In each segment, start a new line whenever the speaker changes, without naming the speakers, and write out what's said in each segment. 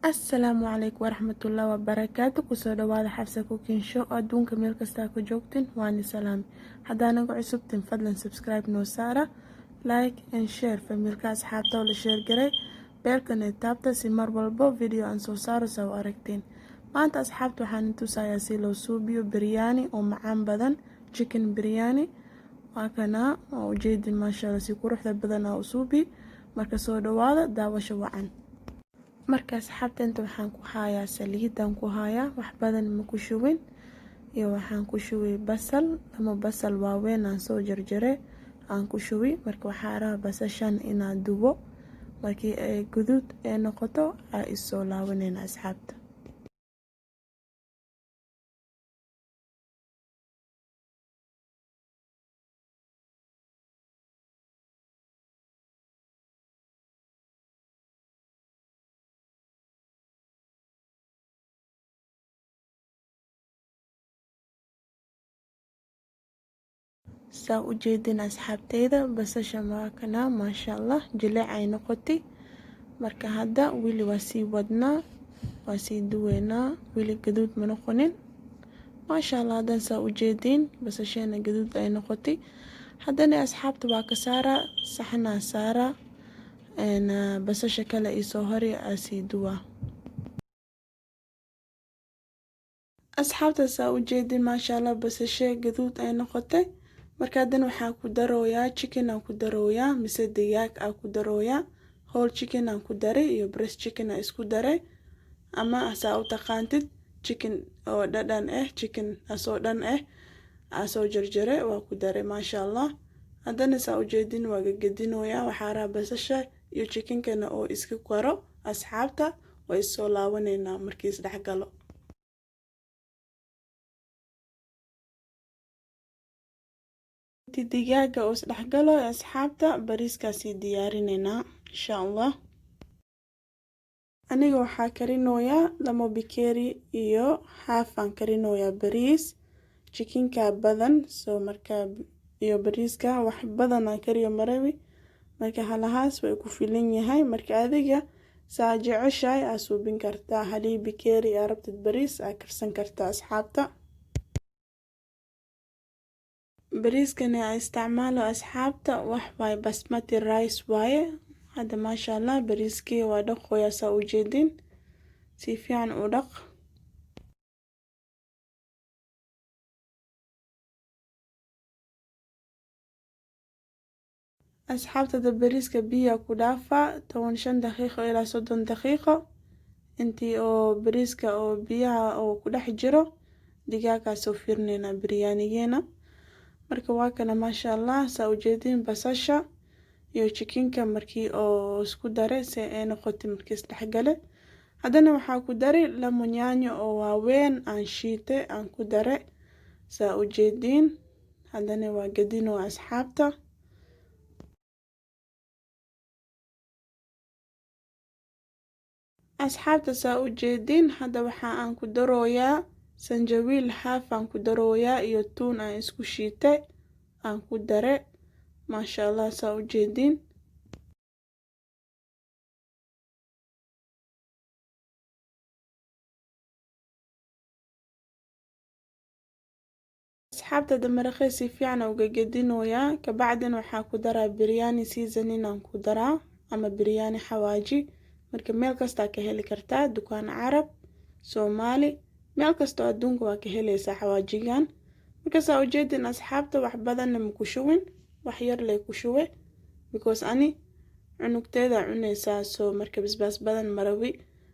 Asalaamu calaykum waraxmatullaahi wabarakaatu. Kusoo dhawaada Xafsa Cooking Show. Adduunka meel kastaa ku joogtin, waani salaami. Haddaa naga cusubtin, fadlan subscribe noo saara, like and share family-ka, asxaabta oo la share garay, bell-kana taabta si mar walbo video aan soo saaro saa u aragtiin. Maanta, asxaabta, waxaan tusayaa si loo suubiyo biryani oo macaan badan, chicken biryani. Waa kana, waa ujeedin, maasha Allah, si quruxda badan aa u suubi. Marka soo dhawaada, daawasho wacan. Marka asxaabta, inta waxaan ku hayaa saliidan ku hayaa, wax badan ma ku shubin, iyo waxaan ku shubay basal, lama basal waaweyn aan soo jarjaray aan ku shubi. Marka waxaa rabaa basashan inaan dubo. Markii ay guduud ee noqoto aa isoo laabanayna, asxaabta. Saa u jeedin, asxaabteyda, basasha waa kana, maasha Allah, jileec ay noqotay. Marka hadda weli waa sii wadnaa, waa sii duweynaa, weli gaduud ma noqonin, maasha Allah. Haddan saa u jeediin, basasheena gaduud ay noqotay. Haddana, asxaabta, waa ka saaraa, saxnaa saaraa, basasha kale isoo hori aa sii duwaa. Asxaabta, saa u jeedin, maasha Allah, basashe gaduud ay noqotay. Marka haddana waxaa ku darooyaa chicken aan ku darooyaa, mise digaag aa ku darooyaa. Whole chicken aan ku daray iyo breast chicken aan isku daray, ama saa u taqaantid chicken oo dhadhan ah, chicken asoo dhan ah aa soo jarjaray, waa ku daray, maasha Allah. Haddana saa u jeedin, waa gagadinooyaa. Waxaa rabaa basasha iyo chickenkana oo iska karo. Asxaabta, waa isoo laabaneynaa markii isdhex galo. Digaaga oo isdhexgalo, asxaabta, bariiskaasii diyaarineynaa, insha Allah. Aniga waxaa karinooyaa lama bikeeri iyo half aan karinooyaa bariis. Chickenka badan, soo marka iyo bariiska wax badan aan kariyo marabi. Marka halahaas way ku filan yahay. Marka adiga saa jeceshahay aa suubin kartaa, halii bikeeri aa rabtid bariis aa karsan kartaa. Asxaabta, bariiskani aa isticmaalo, asxaabta, wax waaye basmati rice waaye. Hadda, maasha Allah, bariiskii waa dhaqooyaa, saa u jeedin, si fiican u dhaq. Asxaabta, da bariiska biya ku dhaafa 15 daqiiqo ilaa 30 daqiiqo. Intii oo bariiska oo biyaha oo ku dhex jiro, digaagaas soo fiirinaynaa biryaanigeena. Marka waa kana, maasha Allah, saa ujeedin, basasha iyo chickenka markii oo isku daray si ay noqotay markii isdhexgale. Haddana waxaa ku daray lamo yaanyo oo waaweyn aan shiitay aan ku daray, saa ujeediin. Haddana waa gadinoo, asxaabta. Asxaabta, saa u jeediin, hadda waxa aan ku darooyaa sanjabiil half aan ku darooyaa iyo tuun aan isku shiitay aan ku dare, maasha Allah, saa u jeediin. Asxaabta, maraqee si fiican uga gedinooyaa. Kabacdin waxaa ku daraa biryani seasoning aan ku daraa, ama biryani xawaaji. Marka meel kastaa ka heli kartaa, dukaan Carab, Soomaali, meel kastoo adduunka waa ka helaysaa xawaajigan. Marka saa ujeedin, asxaabta, wax badanna ma ku shubin, wax yar lay ku shube, because ani cunugteeda cunaysaa, soo marka basbaas badan marabi,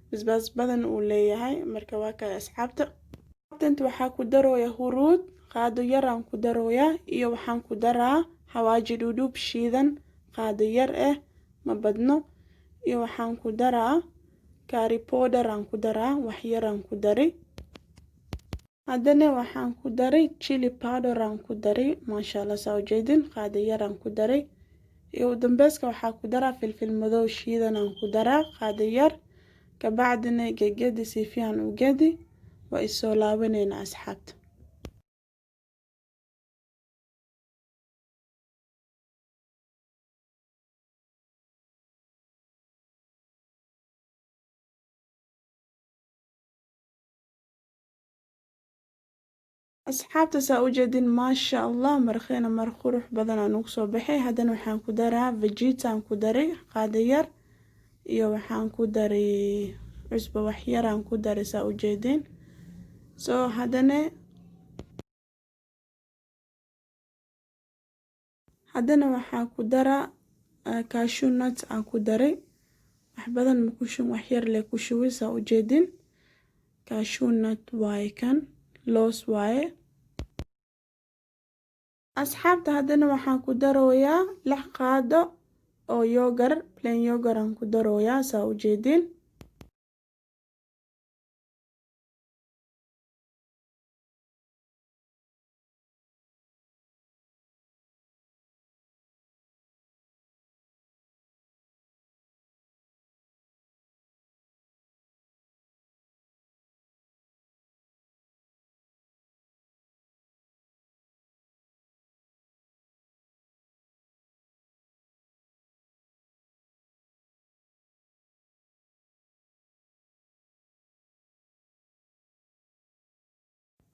basbaas badan uu leeyahay. Marka waa kay, asxaabta. Inta waxaa ku darooya huruud, qaado yar aan ku darooyaa, iyo waxaan ku daraa xawaaji dhuudhuub shiidan, qaado yar ah, ma badno, iyo waxaan ku daraa curry powder aan ku daraa, wax yar aan ku daray. Haddana waxaan ku daray chili powder aan ku daray, maasha Allah, saa ujeedin, qaado yar aan ku daray. Iyo u dambeyska waxaa ku daraa filfil madow shiidan aan ku daraa, qaado yar. Kabacdina gegedi, si fiican u gedi. Waa isoo laabanayna, asxaabta. Asxaabta, saa u jeedin, maasha Allah, maraqeena maraq qurux badan aan ugu soo baxay. Haddana waxaan ku daraa Vegeta aan ku daray qaado yar, iyo waxaan ku daray cusbo wax yar aan ku daray, saa u jeedin. So haddana waxaan ku daraa cashew nuts aan ku daray. Wax badan ma ku shubin, wax yar leh ku shubay, saa u jeedin. Cashew nut waaye, kan loos waaye. Asxaabta, haddana waxaan ku darooyaa 6 qaado oo yogurt, plain yogurt aan ku darooyaa, saa u jeedin.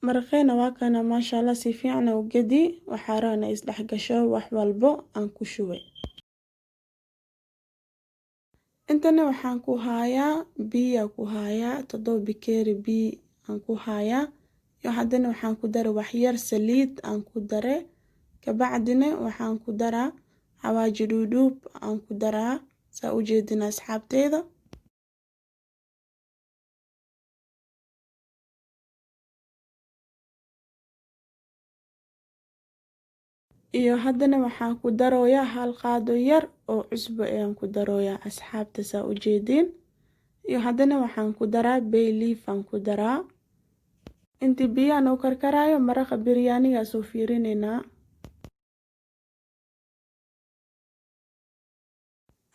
Maraqeena waa kana, maasha Allah, si fiican u gedi. Waxaa rabaa inay isdhex gasho wax walbo aan ku shubay. Intana waxaan ku hayaa biyo, ku hayaa 7 bikeeri biyo aan ku hayaa. Iyo haddana waxaan ku daray wax yar saliid aan ku daray. Kabacdina waxaan ku daraa xawaaji dhuudhuub aan ku daraa, saa u jeedin, asxaabteyda. Iyo haddana waxaan ku darooyaa hal qaado yar oo cusbo ayaan ku darooyaa, asxaabta, saa u jeedin. Iyo haddana waxaan ku daraa bay leaf aan ku daraa. Intii biyaha noo karkaraayo, maraqa biryaaniga soo fiirineynaa.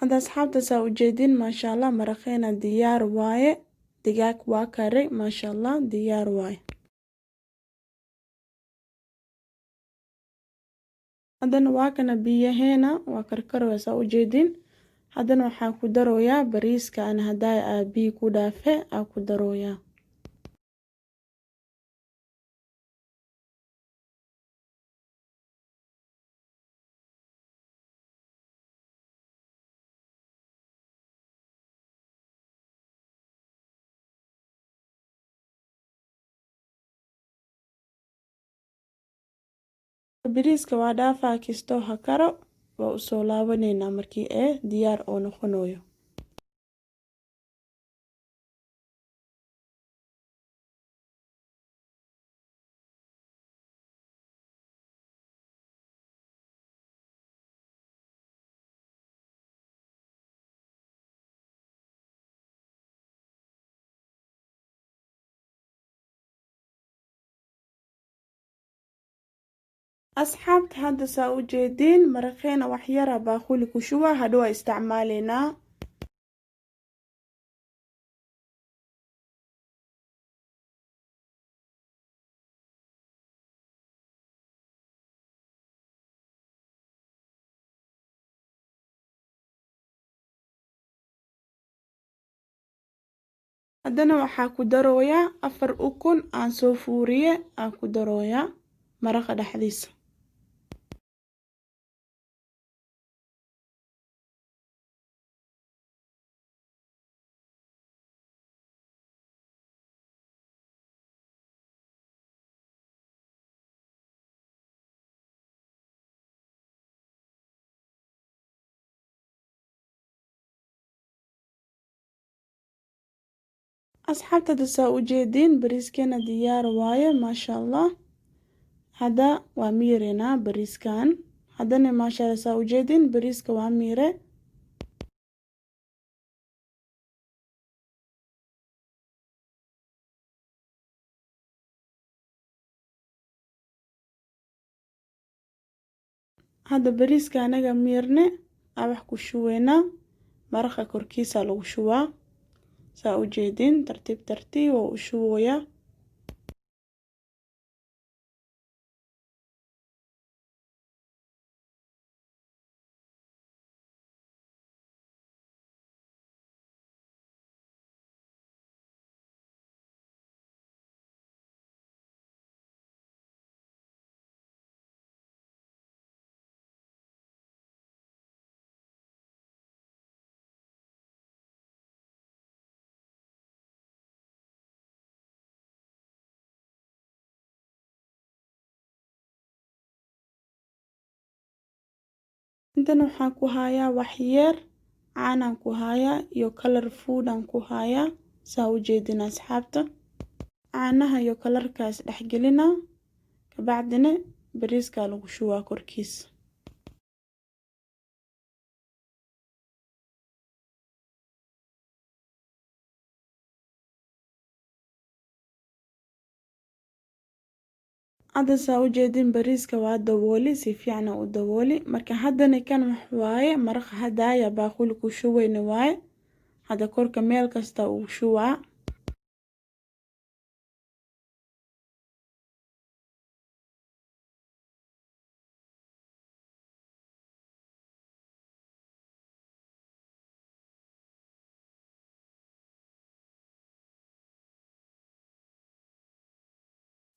Hadda, asxaabta, saa u jeedin, maasha Allah, maraqeena diyaar waaye. Digaag waa karay, maasha Allah, diyaar waaye. Haddana waa kana biyaheena waa karkarooya, saa u jeedin. Haddana waxaan ku darooyaa bariiska aan haddaay aa biyo ku dhaafe aa ku darooyaa. Bariiska waa dhaafaa, kistoo ha karo, waa usoo laabaneynaa markii ee diyaar oo noqonayo. Asxaabta, hadda saa u jeediin, maraqeena wax yara baaquli ku shuba, hadhow waa isticmaaleynaa. Haddana waxaa ku darooyaa 4 ukun aan soo fuuriye aan ku darooyaa maraqa dhexdiisa. Asxaabta, hadda saa u jeediin, bariiskeena diyaar waaye, maasha Allah. Hadda waa miireynaa bariiskan. Haddana, maasha Allah, saa u jeediin, bariiska waa miire. Hadda bariiska anaga miirne aa wax ku shubeynaa, maraqa korkiisa lagu shubaa, saa u jeedin. Tartiib tartiib waa u shubayaa. Intan waxaan ku hayaa wax yar caanaan ku hayaa iyo color food aan ku hayaa, saa u jeedin asxaabta. Caanaha iyo colorkaas dhexgelina, kabacdina bariiska lagu shubaa korkiisa. Hadda saa u jeedin, bariiska waa dabooli, si fiican u dabooli. Marka haddana kan wax waaye maraqa hadaaya baaquli ku shubeyna waaye. Hadda korka meel kasta uu shubaa.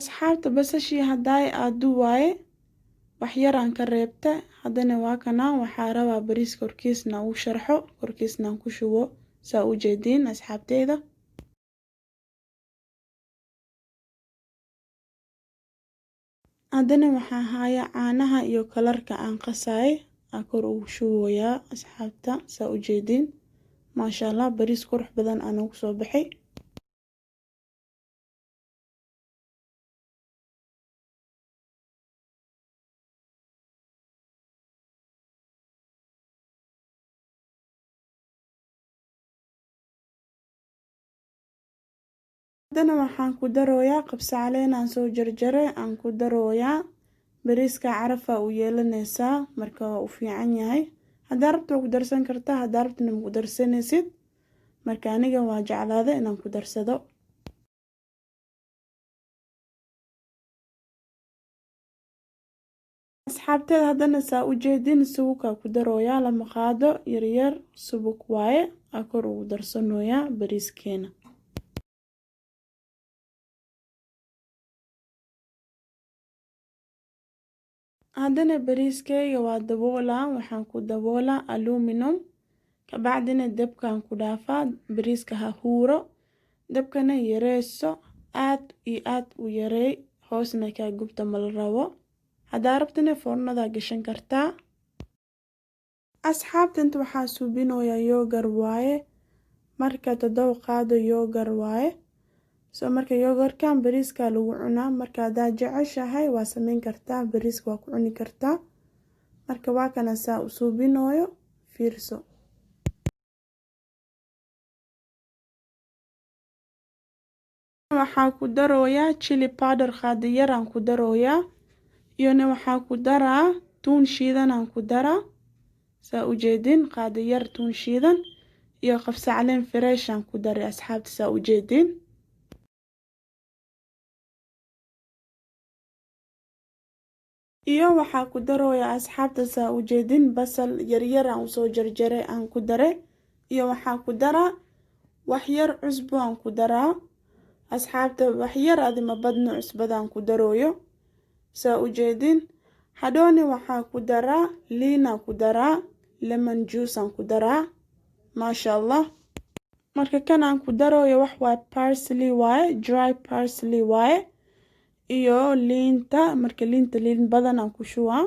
Asxaabta, basashii hadaay aadu waaye, wax yaraan ka reebta. Haddana waa kana, waxaa rabaa bariis korkiisna uu sharxo, korkiisna aan ku shubo, saa u jeediin asxaabteyda. Haddana waxaa haaya caanaha iyo colorka aan qasaay aan kor ugu shubayaa asxaabta, saa u jeediin. Maasha Allah, bariis qurux badan aan ugu soo baxay. Haddana waxaan ku darooyaa qabsa caleen aan soo jarjaray aan ku darooyaa. Bariiska carafa u yeelanaysaa, marka waa u fiican yahay. Haddaa rabto waa ku darsan kartaa, haddaa rabtana ma ku darsanaysid. Marka aniga waa jeclaada inaan ku darsado. Asxaabteeda, haddana saa u jeedin, subugkaa ku darooyaa, 2 qaado yaryar subug waaye aa kor ugu darsanooyaa bariiskeena. Haddana bariiskeyga waa daboolaa, waxaan ku daboolaa aluminum, kabacdina dabkaan ku dhaafaa. Bariiska ha huuro, dabkana yareyso, aad iyo aad u yareey, hoosna kaa gubta ma la rabo. Haddaa rabtana foornada gashan kartaa. Asxaabta, inta waxaa suubinooyaa yogurt waaye. Marka 7 qaado yogurt waaye. So marka yogurtkan bariiska lagu cunaa. Marka haddaa jeceshahay waa sameyn kartaa, bariiska waa ku cuni kartaa. Marka waa kana saa u suubinooyo, fiirso. Waxaa ku darooyaa chili powder, qaado yar aan ku darooyaa, iyona waxaa ku daraa tuun shiidan aan ku daraa, saa u jeedin, qaado yar tuun shiidan iyo qabsa caleen fresh aan ku daray asxaabta, saa u jeedin. Iyo waxaa ku darooyaa asxaabta, saa u jeedin, basal yaryar aan usoo jarjaray aan ku daray. Iyo waxaa ku daraa wax yar cusbo aan ku daraa asxaabta, wax yar adi, ma badno cusbadaan ku darooyo, saa u jeedin. Hadhooni waxaa ku daraa liinaa ku daraa, lemon juice aan ku daraa, maasha Allah. Marka kan aan ku darooyo wax waaye parsley waaye, dry parsley waaye, iyo liinta. Marka liinta liin badan aan ku shubaa.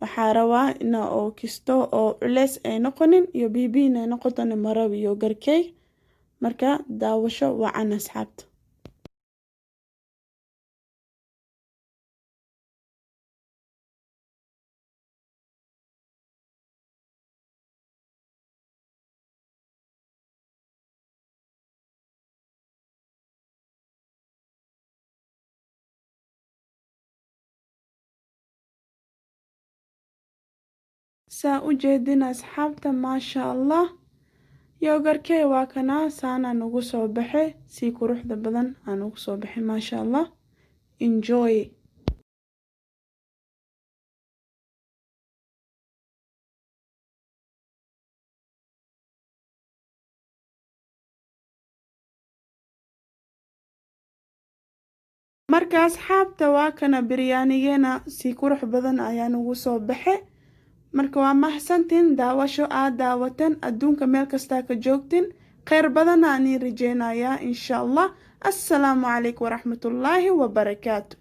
Waxaa rabaa ina oo kisto oo culeys ay noqonin iyo biyo inay noqotona ma rabi yogurtkey. Marka daawasho wacan asxaabta. Saa u jeedin asxaabta, maasha Allah, yogurtkey waa kanaa, saanaa nagu soo baxay, si quruxda badan aan ugu soo baxay, maasha Allah. Enjoy. Marka asxaabta, waa kana biryaanigeena, si qurux badan ayaa nagu soo baxay. Marka waa mahadsantiin daawasho aad daawatan. Adduunka meel kastaa ka joogtin, kheyr badan aan ii rajeynayaa insha Allah. Assalaamu calaykum waraxmatullaahi wabarakaatu.